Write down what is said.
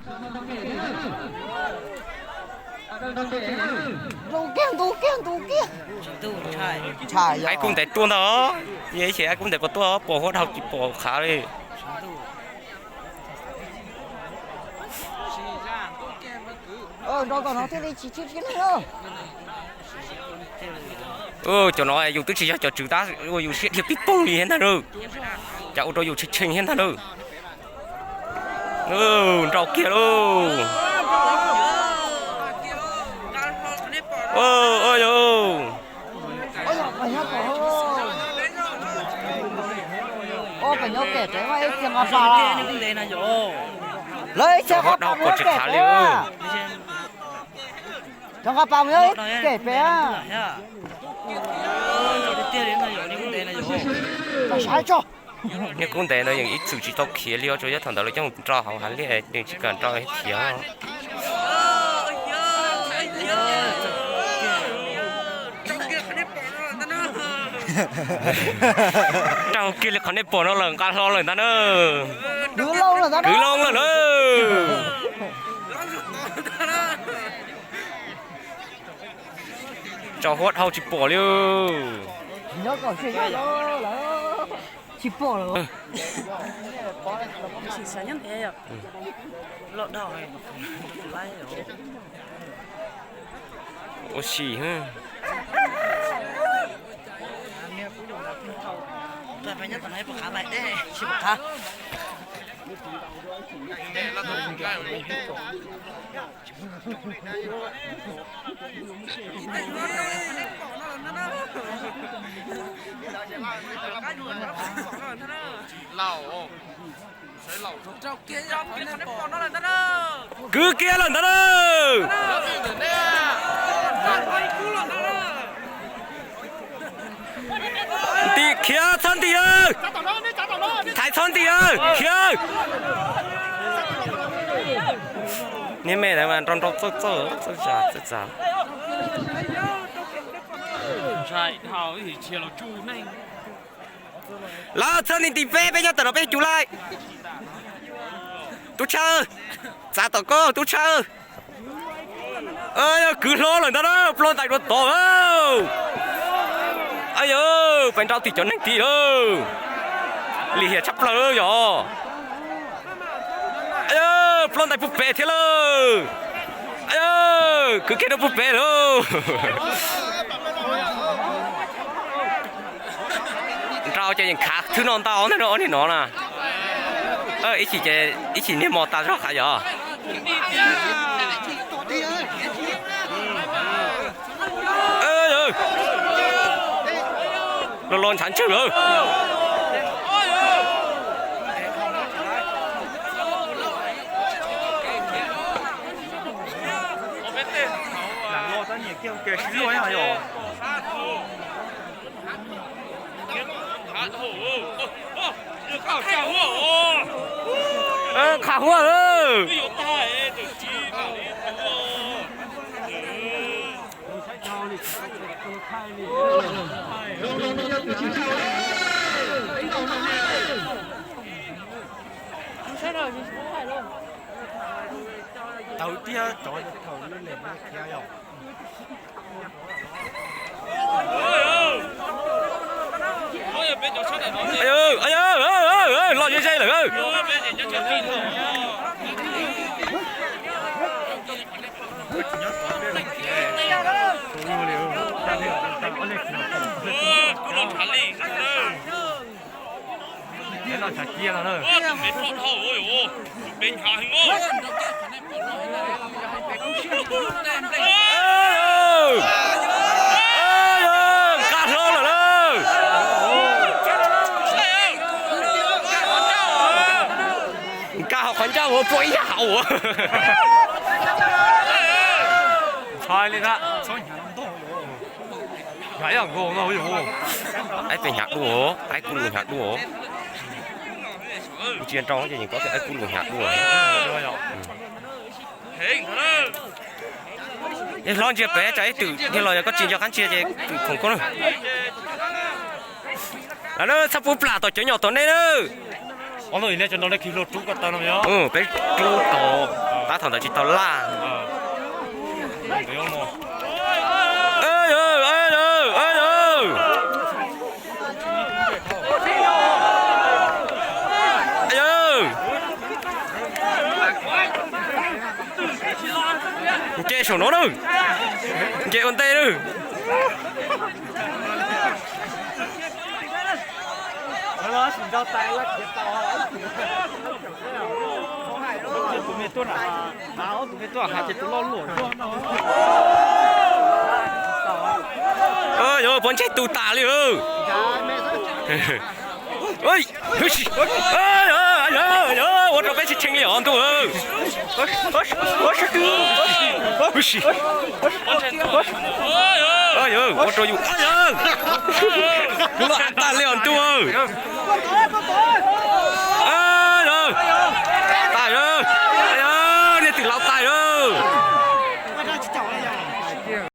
Ntu kiag, ntu kiag, ntu kiag. Ib kub ntev tuaj ntag, yog ib ces ib kub ntev puas tuaj, pom huab dhau tsis pom qhav li. Cov no yus twb tsis yog cov tswv tab ua yus siab dhia pib poog li thiab ntag lauj. Cas ua rau yus tshee tshee thiab ntag lauj. Nrau kiag lauj. Lawv ib txhia qhov pas mus yuav kem pem, cov qhov pas mus yuav kem pem. Niag kub ntev no yeej ib txwm tsis tau khiav li os, tsuas yog thaum ntawd lawv coj mus nrau hauv hav liaj, nws tsis kam nrau khiav. Nrau kiag li qhov nej pom no lawm, nqa hlo lawm ntag na. Kwv loo lawm na. Tso huab dhau tsis pom li. Tsis pom lawm. Ua si. Kwv kiag lawm ntag na. Ntim khiav txhob ntim aw. Thaiv txhob ntim aw, khiav. Niag me ntawd mas nrau nrau txawj txawj txawj zam txawj txam. Lawv txhob ntim ntim peb, peb nyob tawm no peb cug laij. Tub Tshawj, txav tom koj Tub Tshawj. Kwv hlob lawm ntag na, plob ntais dua tod. Yog pes nrau tim cov neeg tid lawm. Lim hiam tshaj plaws yog. Plob ntais puag pem thiab lawm. Kwv kiag rau puag pem lawm. Nrau ces yeej khav thwb no ntau ntag rau ob niag no na. Ib chim ces ib chim niag mos tas zog khav yog. Los los ntshav ntswg lawm. Qhav huab. Tawv tiag, tsov thaum lub lem no khiav yog. Los ze ze lawm. Nkag hlo lawm na. Nkag hauv qhov ncauj ua pua ib yam hauv. Ntshai li na. Ib pes hnyav dua, qaib kuj lus hnyav dua. Ntsia nrau ces nws paub tias qaib kuj lus hnyav dua. Hlob ntsia pem tsam ib twm dhia los yog koj tsis nco qab ntsia ces twm khoom koj na. Lawv na, txhob pub plam tom cov nyom tom nej na. Peb rub tod. Ab, thaum ntawd tsis tau laj. Nce saum no na. Nce ua ntej na. Yog puas ntseg tus tas li. Ua rau peb tsis tsheej li os ntuj. Ua rau yus, yus loj tag li os ntuj. Tas yog.